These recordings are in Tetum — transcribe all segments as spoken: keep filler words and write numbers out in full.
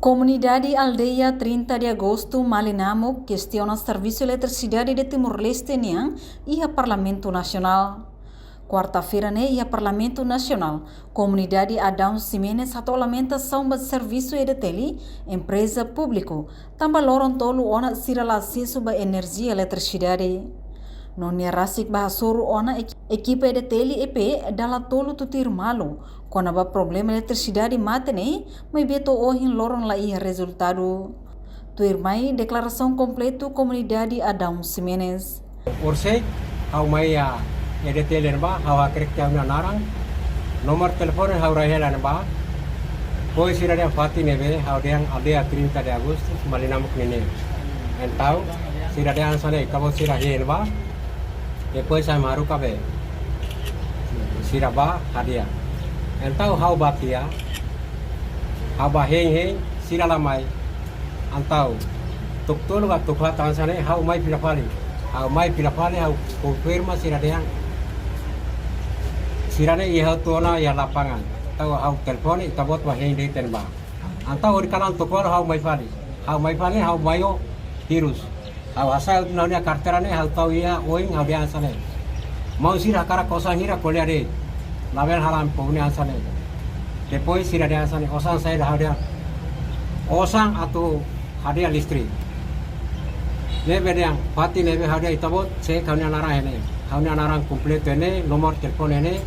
Komunidade Aldeia trinta de Agosto, Malinamuk, kestiona servisu eletrisidade de Timor-Leste nian iha Parlamentu Nasionál. Kuarta-feira ne'e iha Parlamentu Nasionál, komunidade Adão Ximenes hato'o lamentasaun ba servisu EDTL, empreza públiku, tanba loron tolu ona sira la asesu ba enerjia eletrisidade. No nia rasik bá hasoru ona ek-, ekipa EDTL EP dala tolu tutuir malu, kona-ba problema eletrisidade mate ne'e, maibé to'o ohin loron la iha rezultadu. Tuirmai deklarasaun kompletu komunidade Adão Ximenes. Orsida, ha'u mai iha EDTL ne'ebá, ha'u hakerek tiha ha'u-nia naran, nomor telefone ha'u rai hela ne'ebá. Depois sira dehan fatin ne'ebé, ha'u dehan aldeia trinta de Agosto, Malinamuk ninia. Entaun, sira dehan hanesan ne'e, ita-boot sira hein ne'ebá. Depois ami haruka be sira bá hadi'a. Entaun ha'u bá tiha, ha'u bá hein-hein, sira la mai. Entaun tuku tolu ka tuku haat hanesan ne'e, ha'u mai fila fali. Ha'u mai fila fali, ha'u konfirma sira dehan sira ne'e iha hotu ona iha lapangan. Entaun ha'u telefone, ita-boot bá hein de'it iha ne'ebá. Entaun horikalan tuku ualu ha'u mai fali. Ha'u mai fali, ha'u mai ho hirus. Ha'u hasai ha'u-nia karteira ne'e, ha'u tau iha oin, ha'u dehan hanesan ne'e. Maun sira hakarak osan hira ko'alia de'it. Labele halo ami pone hanesan ne'e. Depois sira dehan hanesan ne'e, osan saida, ha'u dehan. Osan atu hadi'a listrik. Ne'ebé dehan, fatin ne'ebé ha'u dehan ita-boot, cek ha'u-nia naran iha ne'e. Ha'u-nia naran kompletu iha ne'e, nomor telefone iha ne'e,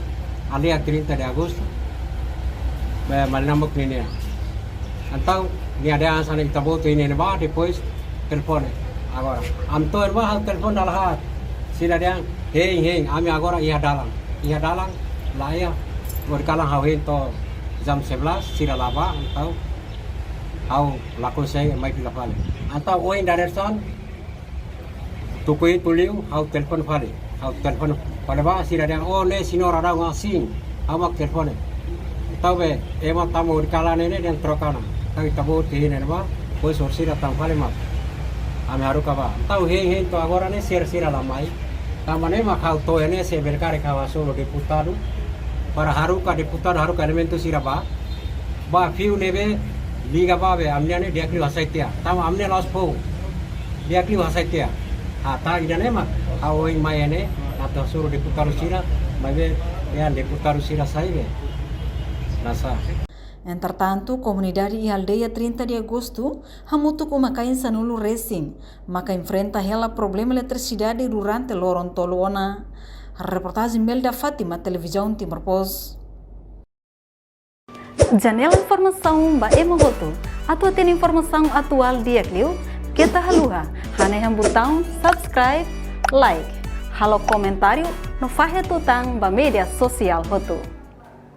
aldeia trinta de Agosto, be Malinamuk ninia. Entaun, nia dehan hanesan ne'e ita-boot hein iha ne'ebá, depois telefone. Agora, ami to'o iha ne'ebá, ha'u telefone dala haat. Sira dehan, hein, hein, ami agora iha dalan. Iha dalan, laiha, horikalan ha'u hein to'o jam sebelas, sira la bá, entaun, ha'u la konsege mai fila fali. Entaun, ohin dadeer-saan, tuku hitu liu, ha'u telefone fali. Ha'u telefone fali bá, sira dehan, "Oh, ne'e señór Adão, ah, sin." Ha'u mak telefone. Entaun be, ema tama horikalan ne'e dehan troka ona. Entaun ita-boot hein iha ne'ebá, depois orsida tama fali mak ami haruka bá. Entaun hein-hein to'o agora ne'e sira, sira la mai. Tanba ne'e mak ha'u to'o iha ne'e, se bele karik ha'u hasoru deputadu. Para haruka deputadu, haruka elementu sira bá. Bá fiu ne'ebé liga bá be, ami-nia ne'e di'ak liu hasai tiha. Tanba ami-nia la'ós foun. Di'ak liu hasai tiha. Ah, entaun ida-ne'e mak ha'u ohin mai iha ne'e, atu hasoru deputadu sira, maibé, ya, deputadu sira sai be. Nasa. Entretantu, komunidade iha aldeia trinta de Agosto, hamutuk uma-kain sanulu resin, maka enfrenta hela problema eletrisidade durante loron tolu ona. Reportajen Melda Fátima, Televizaun Timor Post. Janela informasaun ba ema hotu. Atu hatene informasaun atuál di'ak liu, keta haluha hanehan butaun subscribe, like, halo komentáriu, no fahe tutan ba média sosiál hotu.